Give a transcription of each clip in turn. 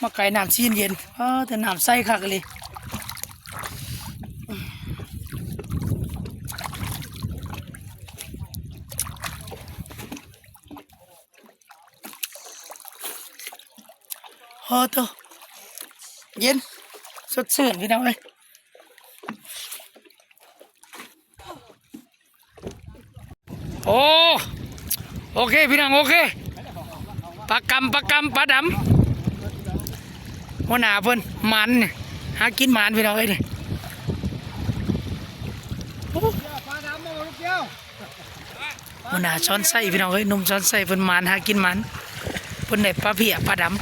ມາໄກ່ນ້ຳຊິເຢັນໆ ເອີ ແຕ່ນ້ຳໃສຄັກອີ່ຫຼີ. ໂອ້ໂຕ ເຢັນ ສົດຊື່ນ ພີ່ນ້ອງເອີຍ. ໂອ້ ໂອເຄພີ່ນ້ອງ ໂອເຄ ປາກຳ ປາກຳ ປາດຳ. ຫົວໜ້າເພິ່ນໝານ ຫາກິນໝານພີ່ນ້ອງເອີຍນີ້. ໂອ້ ປາດຳມາລູກດຽວ. ຫົວໜ້າສອນໄຊພີ່ນ້ອງເອີຍ ໜຸ່ມສອນໄຊ ເພິ່ນໝານ ຫາກິນໝານ ເພິ່ນໄດ້ປາເພຍ ປາດຳ.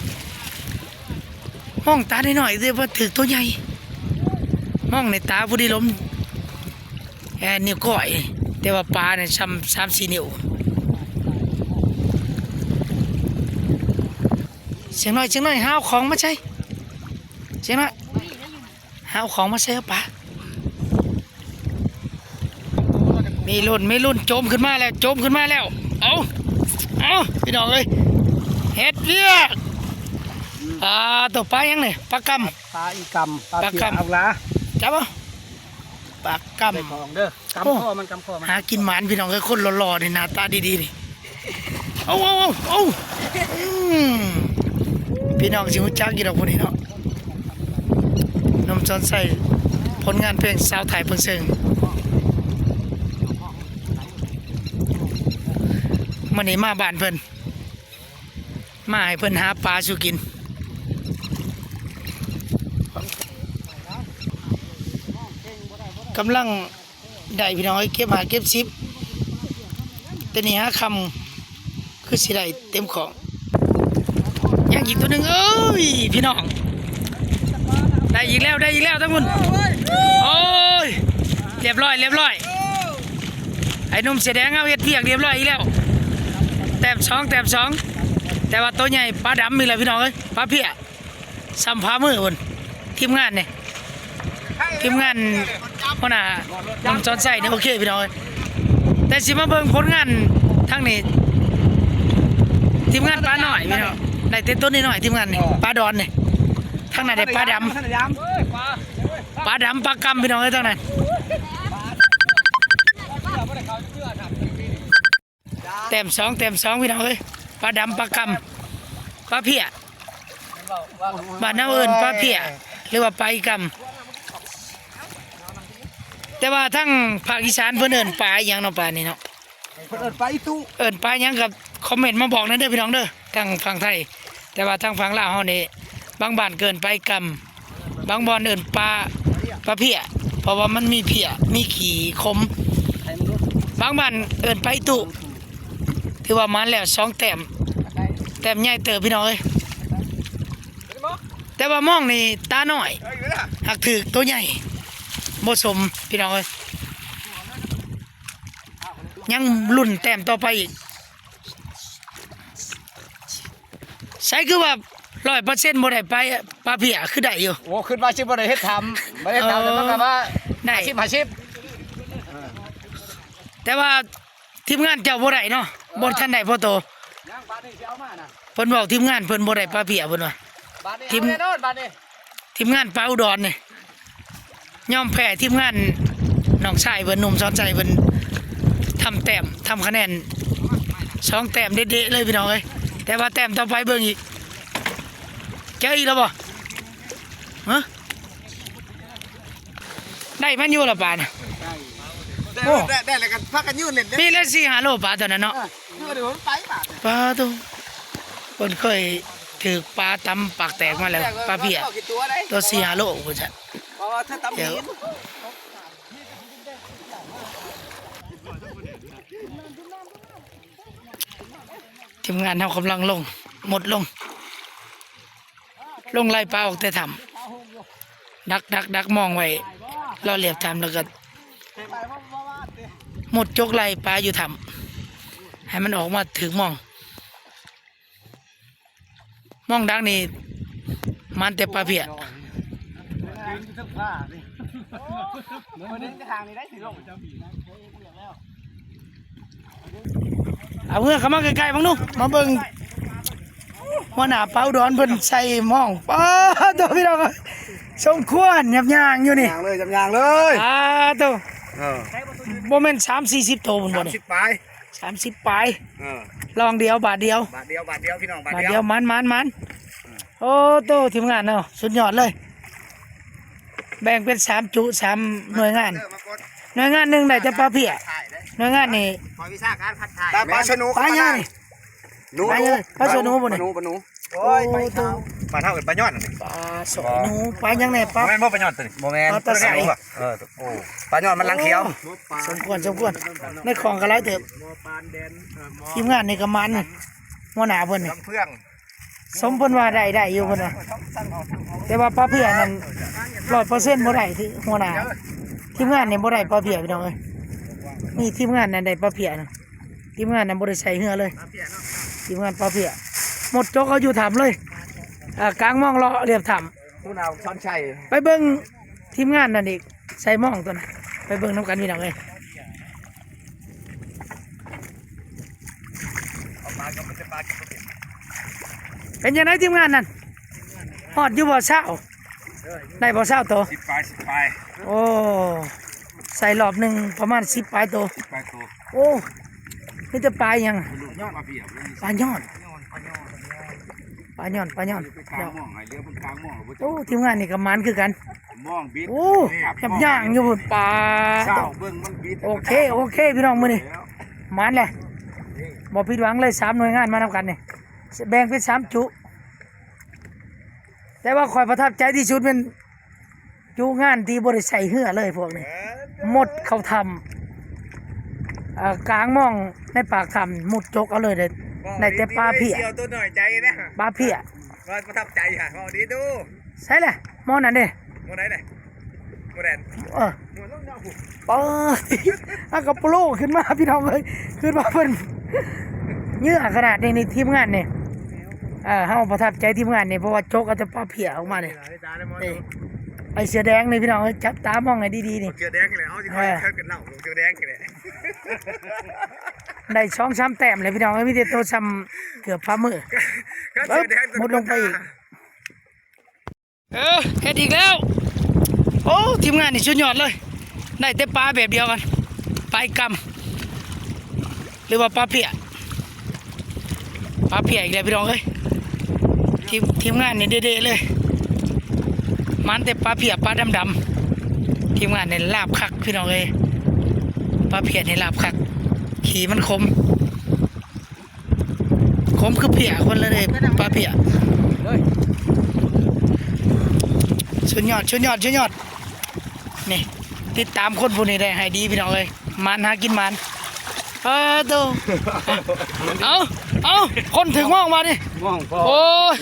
ມອງຕານ້ອຍໆ ແຕ່ວ່າຖືກໂຕໃຫຍ່ ມອງໃນຕາພໍດີລົມ ແອ ນິ້ວກ້ອຍ ແຕ່ວ່າປານີ້ຊ່ຳສາມສີ່ນິ້ວ. ສຽງນ້ອຍ ສຽງນ້ອຍ ຫາເອົາຂອງມາໃສ່ ສຽງນ້ອຍ. ຫາເອົາຂອງມາໃສ່ເອົາປາ. ມີລຸ້ນ ມີລຸ້ນ ໂຈມຂຶ້ນມາແລ້ວ ໂຈມຂຶ້ນມາແລ້ວ. ເອົາ ເອົາ ພີ່ນ້ອງເອີຍ ເຮັດວຽກ. ອ່າ ໂຕປາຫຍັງນີ້? ປາກຳ ປາອີກຳ ປາເພຍ ປາກຳ ເອົາລະ ຈັບເອົາ. ປາກຳ ໄດ້ຂອງເດີ ກຳຄໍມັນ ກຳຄໍມັນ. ຫາກິນໝານພີ່ນ້ອງເອີຍ ຄົນຫຼໍ່ໆ ນີ້ ໜ້າຕາດີໆ ນີ້. ເອົາ ເອົາ ເອົາ ເອົາ ອືມ ພີ່ນ້ອງຊິຮູ້ຈັກຢູ່ດອກຜູ້ນີ້ເນາະ ໜຸ່ມສອນໄຊ ຜົນງານເພງສາວໄທເພິ່ງເຊິ່ງ. ມື້ນີ້ມາບ້ານເພິ່ນ ມາໃຫ້ເພິ່ນຫາປາສູ່ກິນ. ກຳລັງ ໄດ້ພີ່ນ້ອງເອີຍ ເກັບຫ້າເກັບສິບ ແຕ່ນີ້ຫາຄ່ຳຄືຊິໄດ້ເຕັມຂອງ. ຍັງອີກໂຕໜຶ່ງ ເອີຍ ພີ່ນ້ອງ ໄດ້ອີກແລ້ວ ໄດ້ອີກແລ້ວທາງພຸ້ນ. ໂອ້ຍ ລຽບຮ້ອຍ ລຽບຮ້ອຍ ໄອ້ໜຸ່ມເສື້ອແດງເຮົາເຮັດວຽກລຽບຮ້ອຍອີກແລ້ວ. ແຕ້ມສອງ ແຕ້ມສອງ ແຕ່ວ່າໂຕໃຫຍ່ ປາດຳອີກແລ້ວພີ່ນ້ອງເອີຍ ປາເພຍ. ຊ່ຳຝ່າມືພຸ້ນ ທີມງານນີ້ ທີມງານຫົວໜ້າໜຸ່ມສອນໄຊນີ້ ໂອເຄພີ່ນ້ອງເອີຍ. ແຕ່ຊິມາເບິ່ງຜົນງານທາງນີ້ ທີມງານປານ້ອຍພີ່ນ້ອງ ໄດ້ແຕ່ໂຕນ້ອຍໆ ທີມງານນີ້ ປາດອນນີ້. ທາງນັ້ນໄດ້ປາດຳ ປາດຳ ປາກຳພີ່ນ້ອງເອີຍ ທາງນັ້ນ. ແຕ້ມສອງ ແຕ້ມສອງ ພີ່ນ້ອງເອີຍ ປາດຳ ປາກຳ ປາເພຍ ບ້ານເຮົາເອີ້ນປາເພຍ ຫຼືວ່າປາອີກຳ. ແຕ່ວ່າທາງພາກອີສານເພິ່ນເອີ້ນປາອີ່ຫຍັງເນາະ ປານີ້ເນາະ? ເພິ່ນເອີ້ນປາອີຕຸ ເອີ້ນປາຫຍັງກໍຄອມເມັນມາບອກແດ່ເດີພີ່ນ້ອງເດີ ທາງຝັ່ງໄທ. ແຕ່ວ່າທາງຝັ່ງລາວເຮົານີ້ ບາງບ້ານເອີ້ນປາອີກຳ ບາງບ່ອນເອີ້ນປາ ປາເພຍ ເພາະວ່າມັນມີເພຍ ມີຂີ້ຂົມ. ບາງບ້ານເອີ້ນປາອີຕຸ ຖືວ່າໝານແລ້ວສອງແຕ້ມ ແຕ້ມໃຫຍ່ເຕີບພີ່ນ້ອງເອີຍ. ແຕ່ວ່າມອງນີ້ຕານ້ອຍ ຫາກຖືກໂຕໃຫຍ່ ບໍ່ສົມພີ່ນ້ອງເອີຍ. ຍັງລຸ້ນແຕ້ມຕໍ່ໄປອີກ. ໃສຄືວ່າຮ້ອຍເປີເຊັນບໍ່ໄດ້ໄປປາເພຍ ຄືໄດ້ຢູ່? ໂອ້ ຄິດວ່າຊິບໍ່ໄດ້ເຮັດຖ້ຳ ບໍ່ໄດ້ເຮັດຖ້ຳ ເອີ ແຕ່ມັນກໍວ່າໄດ້ຫ້າສິບຫ້າສິບ. ແຕ່ວ່າທີມງານເຈົ້າບໍ່ໄດ້ເນາະ ບໍ່ທັນໄດ້ພໍໂຕ. ເພິ່ນເວົ້າທີມງານເພິ່ນບໍ່ໄດ້ປາເພຍ ເພິ່ນວ່າ ບາດນີ້ ທີມ ເອົາແນ່ນອນບາດນີ້ ທີມງານປາອຸດອນນີ້ ຍອມແພ້ທີມງານນ້ອງຊາຍເພິ່ນ ໜຸ່ມສອນໄຊເພິ່ນ ທຳແຕ້ມ ທຳຄະແນນ ສອງແຕ້ມເດັດໆເລີຍພີ່ນ້ອງເອີຍ. ແຕ່ວ່າແຕ້ມຕໍ່ໄປເບິ່ງອີກ ເຈີອີກແລ້ວບໍ່? ຮະ ໄດ້ມັນຢູ່ລະປານະ? ໄດ້ ໂອ້ ໄດ້ ໄດ້ແລ້ວກໍພາກັນຢືນເຫຼັ້ນເດ້ ມີແລ້ວສີ່ຫ້າໂລປາຕອນນັ້ນເນາະ. ເອີ ເອີ ເດີມັນໄປບາດ ປາໂຕ ເພິ່ນເຄີຍຖືກປາຕຳປາກແຕກມາແລ້ວ ປາເພຍ ໂຕສີ່ຫ້າໂລພຸ້ນຊະ. ເພາະວ່າເທື່ອຕຳ ເອີ ທີມງານເຮົາກຳລັງລົງ ມຸດລົງ ລົງໄລ່ປາອອກແຕ່ຖ້ຳ ດັກ ດັກ ດັກມອງໄວ້ ລໍລຽບຖ້ຳ ແລ້ວກໍມຸດຈົກໄລ່ປາຢູ່ຖ້ຳ ໃຫ້ມັນອອກມາຖືກມອງ. ມອງດັກນີ້ ມັນແຕ່ປາເພຍ. ເອົາເຮືອເຂົ້າມາໃກ້ໆ ເບິ່ງດູ ມາເບິ່ງ ຫົວໜ້າປາອຸດອນເພິ່ນໃສ່ໝ້ອງ ປາໂຕ ພີ່ນ້ອງເອີຍ ສົມຄວນຫຍັບຍ່າງຢູ່ນີ້ ຍ່າງເລີຍ ຫຍັບຍ່າງເລີຍ ປາໂຕ ເອີ ບໍ່ແມ່ນສາມສີ່ສິບໂຕພຸ້ນບໍ່ນີ້ ສາມສິບປາຍ ສາມສິບປາຍ ເອີ ລອງດຽວ ບາດດຽວ ບາດດຽວ ບາດດຽວ ພີ່ນ້ອງ ບາດດຽວ ບາດດຽວ ໝານໆໆ ເອີ ໂອ້ໂຕ ທີມງານເຮົາສຸດຍອດເລີຍ ແບ່ງເປັນສາມຈຸ ສາມໜ່ວຍງານ ໜ່ວຍງານໜຶ່ງໄດ້ແຕ່ປາເພຍ ໜ່ວຍງານນີ້ ປາສະໜູ ປາຫຍັງນີ້ ໜູ ປາຫຍັງ ປາສະໜູບໍ່ນີ້ ປາໜູ ໂອ້ໂຕ ປາເທົ້າເອີ້ນປາຍອນ ປາສະໜູ ປາຫຍັງແດ່ ປາ ບໍ່ແມ່ນບໍ່ປາຍອນໂຕນີ້ ບໍ່ແມ່ນ ປາຕາໄຊ ເອີ ໂອ້ ປາຍອນມັນຫຼັງຂຽວ ໂອ້ ສົມຄວນ ສົມຄວນ ໃນຂອງກໍຫຼາຍເຕີບ ທີມງານນີ້ກໍໝານ ຫົວໜ້າເພິ່ນນີ້ ສມເພິ່ນວ່າໄດ້ ໄດ້ຢູ່ເພິ່ນວ່າ ແຕ່ວ່າປາເພຍນັ້ນຮ້ອຍເປີເຊັນບໍ່ໄດ້ ທີ່ຫົວໜ້າທີມງານນີ້ບໍ່ໄດ້ປາເພຍ ພີ່ນ້ອງເອີຍ ມີທີມງານນັ້ນໄດ້ປາເພຍນະ ທີມງານນັ້ນບໍ່ໄດ້ໃສ່ເຮືອເລີຍ ທີມງານປາເພຍ ໝົດຈົກເອົາຢູ່ຖ້ຳເລີຍ ອ່າ ກາງມອງເລາະລຽບຖ້ຳ ຫົວໜ້າສອນໄຊ ໄປເບິ່ງທີມງານນັ້ນອີກ ໃສ່ມອງຕົວນັ້ນ ໄປເບິ່ງນຳກັນ ພີ່ນ້ອງເອີຍ ເປັນຈັ່ງໃດທີມງານນັ້ນ ຮອດຢູ່ບໍ່ ຊາວ ໄດ້ບໍ່ ຊາວໂຕ ສິບປາຍ ສິບປາຍ ໂອ້ ໃສ່ລອບໜຶ່ງປະມານສິບປາຍໂຕ ສິບປາຍໂຕ ໂອ້ ມີແຕ່ປາຫຍັງ ປາຍອນ ປາຍອນ ປາຍອນ ປາຍອນ ໂອ້ ທີມງານນີ້ກໍໝານຄືກັນ ໂອ້ ຫຍັບຍ່າງຢູ່ພຸ້ນ ປາໂຕ ໂອເຄ ໂອເຄ ພີ່ນ້ອງ ມື້ນີ້ໝານແຫຼະ ບໍ່ຜິດຫວັງເລີຍ ສາມໜ່ວຍງານມານຳກັນນີ້ ແບ່ງເປັນສາມຈຸ ແຕ່ວ່າຂ້ອຍປະທັບໃຈທີ່ສຸດແມ່ນຈຸງານທີ່ບໍ່ໄດ້ໃສ່ເຮືອເລີຍພວກນີ້ ໝົດເຂົ້າຖ້ຳ ເອີ ກາງມອງໃນປາກຖ້ຳ ມຸດຈົກເອົາເລີຍ ໄດ້ ໄດ້ແຕ່ປາເພຍ ປາເພຍ ປະທັບໃຈຫະ ເວົ້າດີດູ ໃສລະ ໝໍນັ້ນເດ້ ໝໍໃດລະ ໝໍແດນ ເອີ ເປີດ ອາກະໂປໂລຂຶ້ນມາ ພີ່ນ້ອງເອີຍ ຄືວ່າເພິ່ນເຫຍື້ອຂະໜາດນີ້ ນີ້ທີມງານນີ້ ເອີ ເຮົາປະທັບໃຈທີມງານນີ້ ເພາະວ່າຈົກເອົາແຕ່ປາເພຍອອກມານີ້ ເອີ ໄອ້ເສືອແດງນີ້ ພີ່ນ້ອງເອີຍ ຈັບຕາມອງໃຫ້ດີໆນີ້ ເສືອແດງນີ້ແຫຼະ ເຮົາຊິຄ່ອຍເທີດກັນເລົ່າ ເສືອແດງນີ້ແຫຼະ ໄດ້ສອງສາມແຕ້ມແລ້ວ ພີ່ນ້ອງເອີຍ ມີແຕ່ໂຕສ່ຳເກືອບຝ່າມື ເອີ ມຸດລົງໄປອີກ ເອີ ເຮັດອີກແລ້ວ ໂອ້ ທີມງານນີ້ສຸດຍອດເລີຍ ໄດ້ແຕ່ປາແບບດຽວກັນ ປາອີກຳ ຫຼືວ່າປາເພຍ ປາເພຍອີກແລ້ວ ພີ່ນ້ອງເອີຍ ທີມ ທີມງານນີ້ເດໆເລີຍ ໝານແຕ່ປາເພຍ ປາດຳໆ ທີມງານນີ້ລາບຄັກ ພີ່ນ້ອງເອີຍ ປາເພຍນີ້ລາບຄັກ ຂີ້ມັນຂົມ ຂົມຄືເພຍຄົນລະເດ້ ປາເພຍ ເອີຍ ສຸດຍອດ ສຸດຍອດ ສຸດຍອດ ນີ້ ຕິດຕາມຄົນຜູ້ນີ້ໄດ້ໃຫ້ດີ ພີ່ນ້ອງເອີຍ ໝານຫາກິນໝານ ເອີ ໂຕ ເອົາ ເອົາ ຄົນຖືກມອງບາດນີ້ ມອງພໍ ໂອ້ຍ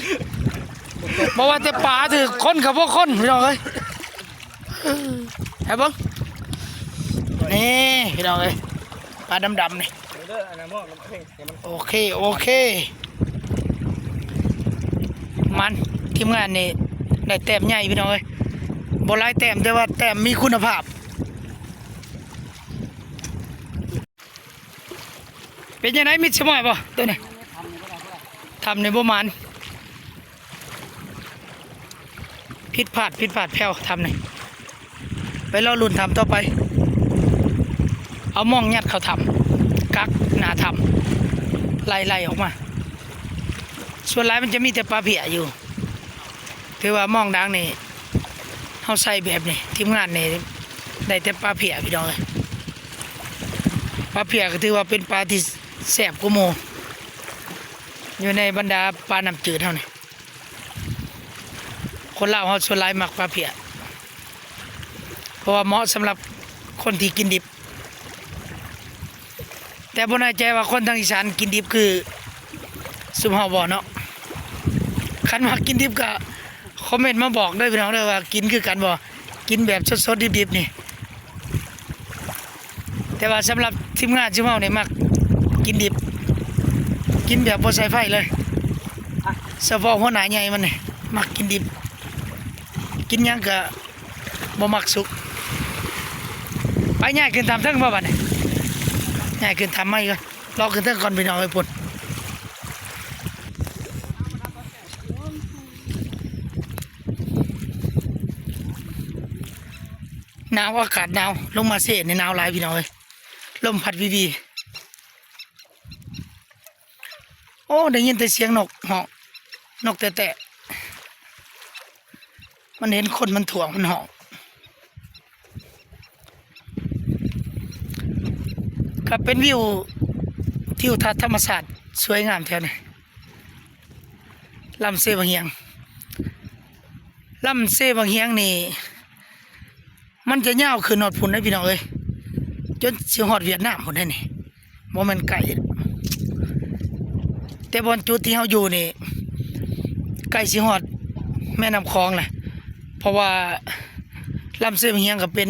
ບໍ່ວ່າແຕ່ປາຖືກ ຄົນກໍບໍ່ຄົນ ພີ່ນ້ອງເອີຍ ໃຫ້ເບິ່ງ ນີ້ ພີ່ນ້ອງເອີຍ ປາດຳໆນີ້ ໂອເຄ ໂອເຄ ມັນ ທີມງານນີ້ໄດ້ແຕ້ມໃຫຍ່ ພີ່ນ້ອງເອີຍ ບໍ່ຫຼາຍແຕ້ມ ແຕ່ວ່າແຕ້ມມີຄຸນນະພາບ ເປັນຈັ່ງໃດ ມິດສະມອຍບໍ່ ໂຕນີ້ ຖ້ຳນີ້ບໍ່ໝານ ຜິດພາດ ຜິດພາດແພ້ວ ຖ້ຳນີ້ ໄປລໍລຸ້ນຖ້ຳຕໍ່ໄປ ເອົາມອງຍັດເຂົ້າຖ້ຳ ກັກໜ້າຖ້ຳ ໄລ່ໆອອກມາ ສ່ວນຫຼາຍມັນຈະມີແຕ່ປາເພຍຢູ່ ຖືວ່າມອງດາງນີ້ ເຮົາໃສ່ແບບນີ້ ທີມງານນີ້ໄດ້ແຕ່ປາເພຍ ພີ່ນ້ອງເອີຍ ປາເພຍກໍຖືວ່າເປັນປາທີ່ແຊບກວ່າໝູ່ ຢູ່ໃນບັນດາປານ້ຳຈືດເຮົານີ້ ຄົນລາວເຮົາສ່ວນຫຼາຍມັກປາເພຍ ເພາະວ່າເໝາະສຳລັບຄົນທີ່ກິນດິບ ແຕ່ບໍ່ແນ່ໃຈວ່າຄົນທາງອີສານກິນດິບຄືຊຸມເຮົາບໍ່ເນາະ ຄັນວ່າກິນດິບກໍຄອມເມັນມາບອກເດີພີ່ນ້ອງເດີ ວ່າກິນຄືກັນບໍ່ ກິນແບບສົດໆດິບໆນີ້ ແຕ່ວ່າສຳລັບທີມງານຊຸມເຮົານີ້ມັກກິນດິບ ກິນແບບບໍ່ໃສ່ໄຟເລີຍ ສະເພາະຫົວໜ້າໃຫຍ່ມັນນີ້ມັກກິນດິບ ກິນຫຍັງກະບໍ່ມັກສຸກ ໄປ ຍ້າຍຂຶ້ນຖ້ຳເທິງບໍ່ບາດນີ້ ຍ້າຍຂຶ້ນຖ້ຳໃໝ່ກ່ອນ ລໍຂຶ້ນເທິງກ່ອນ ພີ່ນ້ອງເອີຍ ພຸ້ນ ໜາວ ອາກາດໜາວ ລົງມາເຊນີ້ໜາວຫຼາຍພີ່ນ້ອງເອີຍ ລົມພັດວີວີ. ໂອ້ ໄດ້ຍິນແຕ່ສຽງນົກຮ້ອງ ນົກແຕ້ໆ ມັນເຫັນຄົນມັນທ້ວງມັນຮ້ອງ. ກໍເປັນວິວທິວທັດທຳມະຊາດສວຍງາມແຖວນີ້ ລຳເຊບັ້ງຫຽງ. ລຳເຊບັ້ງຫຽງນີ້ ມັນຈະຍາວຂຶ້ນຮອດພຸ້ນເດ້ພີ່ນ້ອງເອີຍ ຈົນຊິຮອດຫວຽດນາມພຸ້ນເດ້ນີ້ ບໍ່ແມ່ນໃກ້. ແຕ່ບ່ອນຈຸດທີ່ເຮົາຢູ່ນີ້ ໃກ້ຊິຮອດແມ່ນ້ຳຂອງແຫຼະ ເພາະວ່າລຳເຊບັ້ງຫຽງກໍເປັນ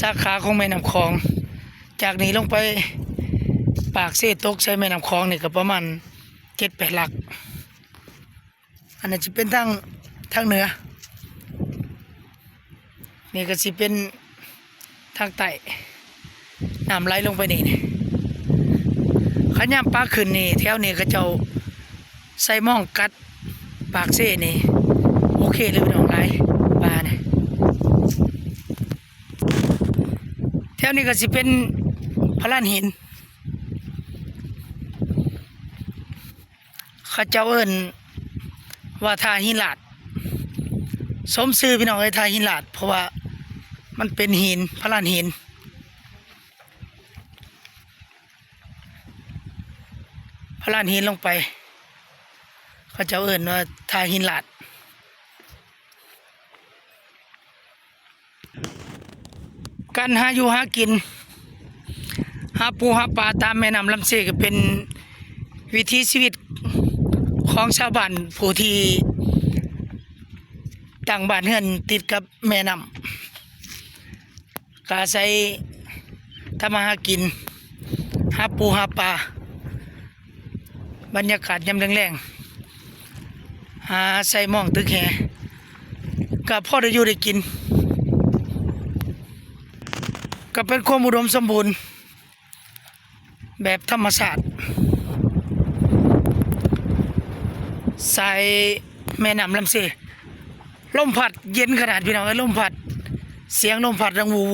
ສາຂາຂອງແມ່ນ້ຳຂອງ. ຈາກນີ້ລົງໄປປາກເຊຕົກໃສ່ແມ່ນ້ຳຂອງນີ້ກໍປະມານເຈັດແປດຫຼັກ. ອັນນັ້ນຊິເປັນທາງ ທາງເໜືອ ນີ້ກໍຊິເປັນທາງໃຕ້ ນ້ຳໄຫຼລົງໄປນີ້. ຄັນຍາມປາຂຶ້ນນີ້ ແຖວນີ້ເຂົາເຈົ້າໃສ່ມອງກັດປາກເຊນີ້ ໂອເຄເລີຍພີ່ນ້ອງ ຫຼາຍປານີ້. ແຖວນີ້ກໍຊິເປັນພະລານຫີນ ເຂົາເຈົ້າເອີ້ນວ່າທ່າຫີນລາດ ສົມຊື່ພີ່ນ້ອງເອີຍ ທ່າຫີນລາດ ເພາະວ່າມັນເປັນຫີນ ພະລານຫີນ ພະລານຫີນລົງໄປ ເຂົາເຈົ້າເອີ້ນວ່າທ່າຫີນລາດ. ການຫາຢູ່ຫາກິນ ຫາປູຫາປາຕາມແມ່ນ້ຳລຳເຊ ກໍເປັນວິຖີຊີວິດຂອງຊາວບ້ານຜູ້ທີ່ຕັ້ງບ້ານເຮືອນຕິດກັບແມ່ນ້ຳ ກໍອາໄສທຳມາຫາກິນ ຫາປູຫາປາ. ບັນຍາກາດຍາມແລງໆ ຫາໃສ່ມອງຕຶກແຫ ກໍພໍໄດ້ຢູ່ໄດ້ກິນ ກໍເປັນຄວາມອຸດົມສົມບູນແບບທຳມະຊາດ ສາຍແມ່ນ້ຳລຳເຊ. ລົມພັດເຢັນຂະໜາດພີ່ນ້ອງເອີຍ ລົມພັດ ສຽງລົມພັດດັງວູໆ.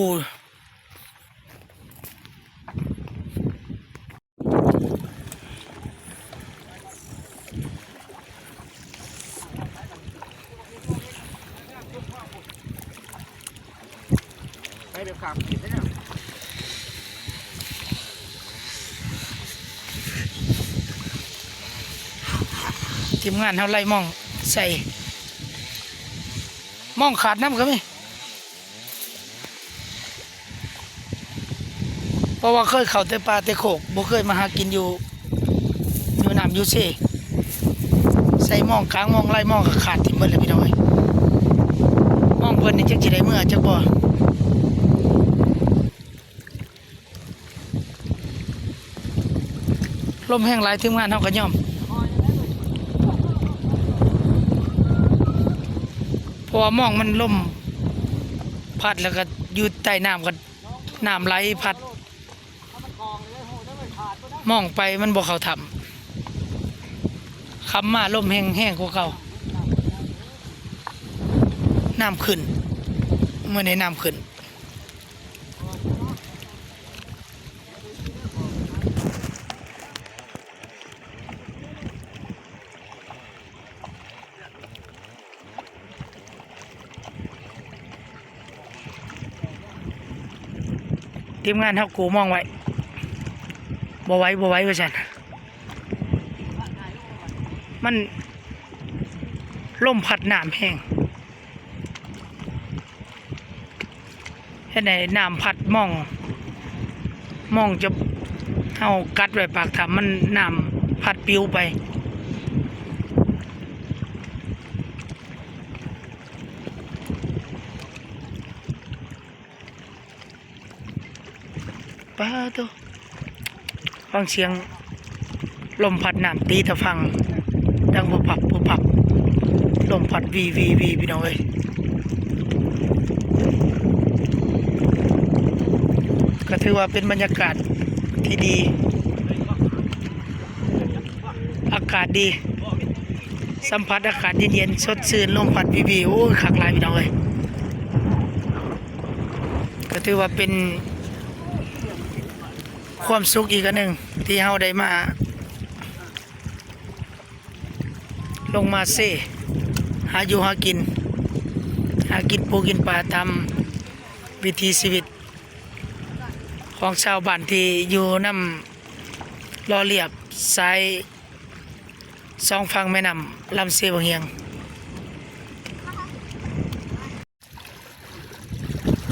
ໄປແບບຂ້າມເຂດໄດ້ແລ້ວ ທີມງານເຮົາໄລ່ມອງໃສ່ ມອງຂາດນຳກໍມີ. ເພາະວ່າເຄີຍເຂົ້າແຕ່ປ່າແຕ່ໂຄກ ບໍ່ເຄີຍມາຫາກິນຢູ່ ຢູ່ນ້ຳຢູ່ເຊ ໃສ່ມອງກາງມອງໄລ່ມອງກໍຂາດຖິ້ມເບິດແລ້ວພີ່ນ້ອງເອີຍ ມອງເພິ່ນນີ້ຈັກຊິໄດ້ເມືອຈັກບໍ່. ລົມແຮງຫຼາຍ ທີມງານເຮົາກໍຍອມ ເພາະວ່າມອງມັນລົມພັດ ແລ້ວກໍຢູ່ໃຕ້ນ້ຳກໍນ້ຳໄຫຼພັດ ມອງໄປມັນບໍ່ເຂົ້າຖ້ຳ ຄ່ຳມາລົມແຮງ ແຮງກວ່າເກົ່າ ນ້ຳຂຶ້ນ ມື້ນີ້ນ້ຳຂຶ້ນ. ທີມງານເຮົາກູມອງໄວ້ ບໍ່ໄຫວ ບໍ່ໄຫວ ວ່າຊັ້ນ ມັນລົມພັດນ້ຳແຮງ. ເຮັດໃຫ້ນ້ຳພັດມອງ ມອງຈະ ເຮົາກັດໄວ້ປາກຖ້ຳ ມັນ ນ້ຳພັດປິວໄປ. ປາໂຕ ຟັງສຽງລົມພັດນ້ຳຕີຕາຝັ່ງ ດັງປຸບປັບປຸບປັບ ລົມພັດວີໆໆ ພີ່ນ້ອງເອີຍ ກໍຖືວ່າເປັນບັນຍາກາດທີ່ດີ ອາກາດດີ ສຳຜັດອາກາດເຢັນໆ ສົດຊື່ນ ລົມພັດວີໆ ໂອ້ຍ ຄັກຫຼາຍ ພີ່ນ້ອງເອີຍ. ຖືວ່າເປັນຄວາມສຸກອີກອັນໜຶ່ງ ທີ່ເຮົາໄດ້ມາ ລົງມາເຊ ຫາຢູ່ຫາກິນ ຫາກິນປູກິນປາຕາມວິຖີຊີວິດຂອງຊາວບ້ານທີ່ຢູ່ນຳຫຼໍ່ລຽບສາຍສອງຝັ່ງແມ່ນ້ຳລຳເຊວັງຫຽງ.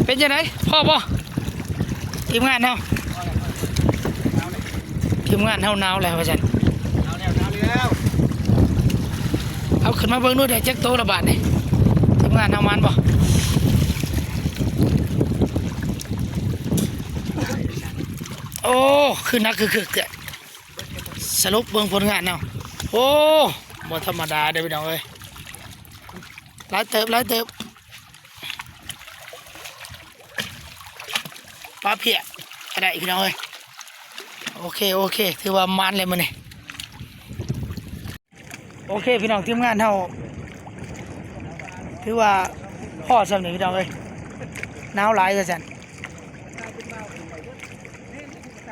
ເປັນຈັ່ງໃດ ພໍບໍ່? ທີມງານເຮົາ ທີມງານເຮົາໜາວແລ້ວວ່າຊັ້ນ. ເອົາຂຶ້ນມາເບິ່ງດູ ໄດ້ຈັກໂຕລະບາດນີ້ ທີມງານເຮົາໝານບໍ່? ໂອ້ ຄືໜັກຄືຄຶກແທ້. ສະຫຼຸບເບິ່ງຜົນງານເຮົາ ໂອ້ ບໍ່ທຳມະດາເດີ້ພີ່ນ້ອງເອີຍ ຫຼາຍເຕີບ ຫຼາຍເຕີບ. ປາເພຍກະໄດ້ພີ່ນ້ອງເອີຍ. ໂອເຄ ໂອເຄ ຖືວ່າໝານແລ້ວມື້ນີ້. ໂອເຄພີ່ນ້ອງ ທີມງານເຮົາຖືວ່າພໍສ່ຳນີ້ພີ່ນ້ອງເອີຍ ໜາວຫຼາຍວ່າຊັ້ນ.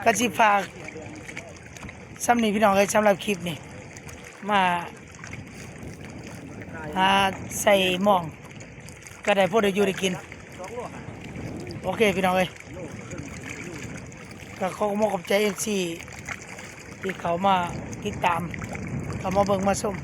ກະຊິຝາກສ່ຳນີ້ພີ່ນ້ອງເອີຍ ສຳລັບຄລິບນີ້ ມາຫາໃສ່ມອງ ກະໄດ້ພໍໄດ້ຢູ່ໄດ້ກິນ. ໂອເຄພີ່ນ້ອງເອີຍ ກະຂໍຂອບໃຈເອັຟຊີ ທີ່ເຂົ້າມາຕິດຕາມ ເຂົ້າມາເບິ່ງມາຊົມ